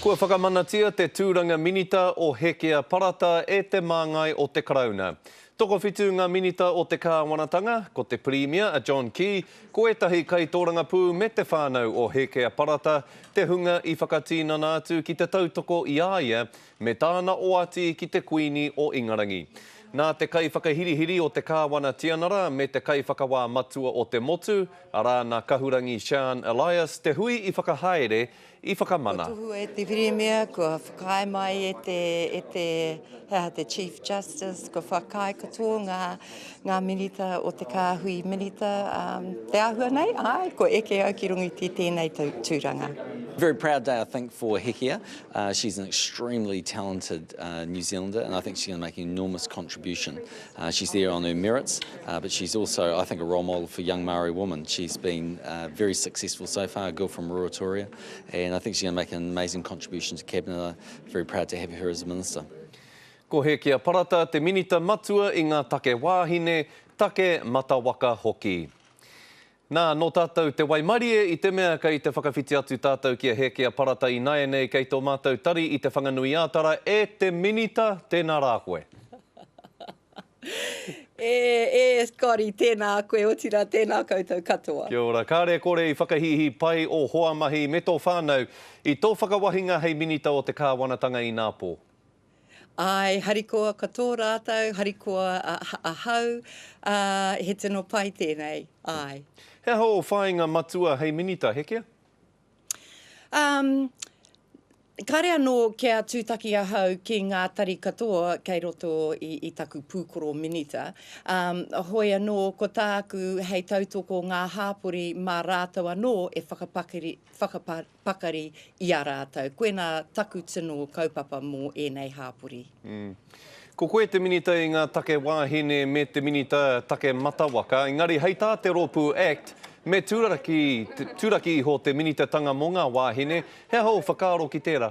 Kua whakamanatia te tūranga minita o Hekea Parata e te māngai o te Karauna. Tokowhitu ngā minita o te kāwanatanga, ko te Pirimia a John Key, ko ētahi kaitōrangapū me te whānau o Hekea Parata, te hunga i whakatīnana atu ki te tautoko i a ia me tāna oati ki te Kuini o Ingarangi. Nā te kaiwhakahirihiri o te Kāwana Tianara me te Kaiwhakawā Matua o te motu, arā nā Kahurangi Sian Elias te hui i whakahaere, i whakamana. Kua tohua e te Pirimia, kua whakaae mai e te, e te, he aha te Chief Justice, kua whakaae katoa ngā, ngā Minita o te Kāhui Minita, um, te āhua nei, āe, kua eke au ki runga i tēnei tūranga. Very proud day I think for Hekia. Uh, she's an extremely talented uh, New Zealander and I think she's going to make an enormous contribution. Uh, she's there on her merits, uh, but she's also, I think, a role model for young Maori women. She's been uh, very successful so far, a girl from Ruatoria, and I think she's going to make an amazing contribution to Cabinet. I'm very proud to have her as a minister. Ko Hekia Parata te Minita Matua i ngā take wāhine, take matawaka hoki. Nā, nō tātou te waimarie i te mea kei te whakawhiti atu tātou ki a Hēkia Parata ināianei kei tō mātou tari i Te Whanganui-ā-Tara, e te Minita, tēnā rā koe. E, e, Scotty, tēnā koe, otirā tēnā koutou katoa. Kia ora. Kāre kore i whakahīhī pai ō hoa mahi me tō whānau i tō whakawahinga hei Minita o te Kāwanatanga ināpō. Āe, harikoa katoa rātou, harikoa ahau, ā, he tino pai tēnei, āe. He aha ō whāinga matua hei Minita, Hekia? Um, kāre anō kia tūtaki ahau ki ngā tari katoa kei roto i, i taku pūkoro Minita. Um, hoi anō, ko tāku hei tautoko ngā hāpori mā rātou anō e whakapakari, whakapa, pakari i a rātou. Koinā taku tino kaupapa mō ēnei hāpori. Ko koe te Minita i ngā take wāhine me te Minita take matawaka, engari hei tā te rōpū act, me turaki, turaki iho te Minitatanga mō ngā wāhine, he aha ō whakaaro ki tērā?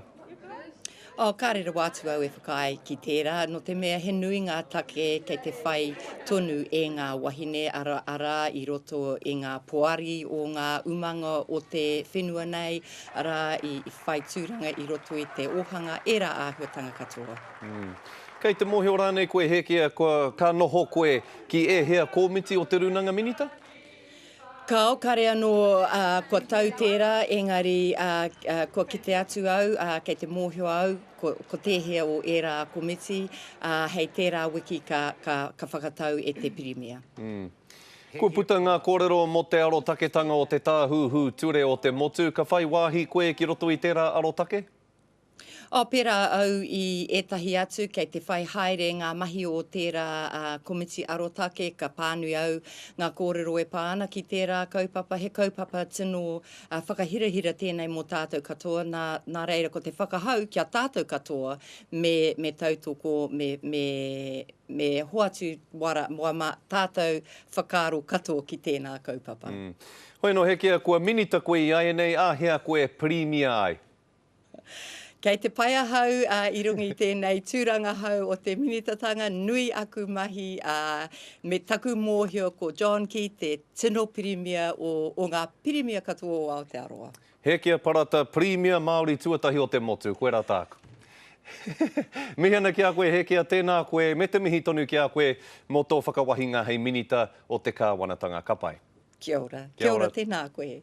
Oh, kāre rawa atu au e whakaae ki tērā, nō te mea he nui ngā take kei te whai tonu e ngā wahine, ara, arā, i roto i ngā poari o ngā umanga o te whenua nei, arā, i whai tūranga i roto i te ōhanga, ērā āhuatanga katoa. Mm. Kei te mōhio rānei koe, Hēkia, kua, ka noho koe ki ēhea kōmiti o te Rūnanga Minita? Kāo, kare anō kua tau tērā, engari kua kite atu au, kei te mōhio au ko tēhea o ērā komiti, hei tērā wiki ka whakatau e te Pirimia. Kua puta ngā kōrero mō te arotaketanga o te Tāhuhu Ture o te Motu, ka whai wāhi koe ki roto i tērā arotake? Oh, pērā au i ētahi atu, kei te whai haere ngā mahi o tērā komiti arotake, ka pānui au ngā kōrero e pā ana ki tērā kaupapa. He kaupapa tino whakahirahira tēnei mō tātou katoa, nā, nā reira ko te whakahau ki a tātou katoa me, me tautoko, me, me, me hoatu wara, wā mā tātou whakaaro katoa ki tēnā kaupapa. Mm. Hoi anō, Hekia, kua minita koe iaianei, āhea koe pirimia ai? Kei te pai ahau i runga i tēnei tūranga hou o te minitatanga, nui aku mahi, ā, me taku mōhio ko John Key te tino pirimia o, o ngā pirimia katoa o Aotearoa. Hekia Parata, Pirimia Māori tuatahi o te motu, koirā tāku. Mihi ana ki a koe Hekia, tēnā koe, me te mihi tonu ki a koe mō tō whakawahinga hei Minita o te Kāwanatanga. Ka pai. Kia ora. Kia ora, tēnā koe.